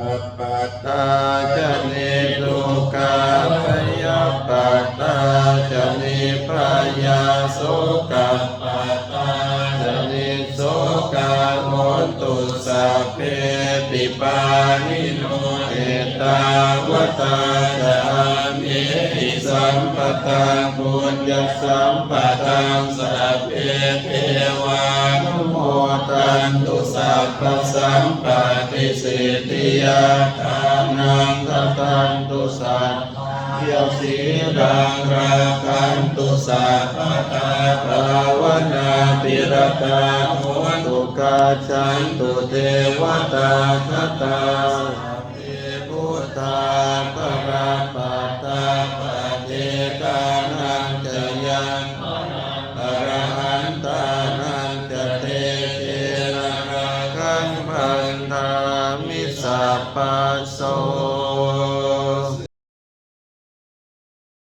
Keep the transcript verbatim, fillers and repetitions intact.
Dukkhappattā ca niddukkhā, bhayappattā ca nibbhayā, sokappattā ca nissokā, hontu sabbepi pāṇino. Ettāvatā ca amhehi sambhataṃ puññasampadaṃ, sabbe devānumodantu sabbasampattisiddhiyā. Dānaṃ dadantu saddhāya, sīlaṃ rakkhantu sabbadā, bhāvanābhiratā hontu, gacchantu devatāgatā. Sabbe buddhā balappattā, paccekānañca yaṃ balaṃ, arahantānañca tejena, rakkhaṃ bandhāmi sabbaso.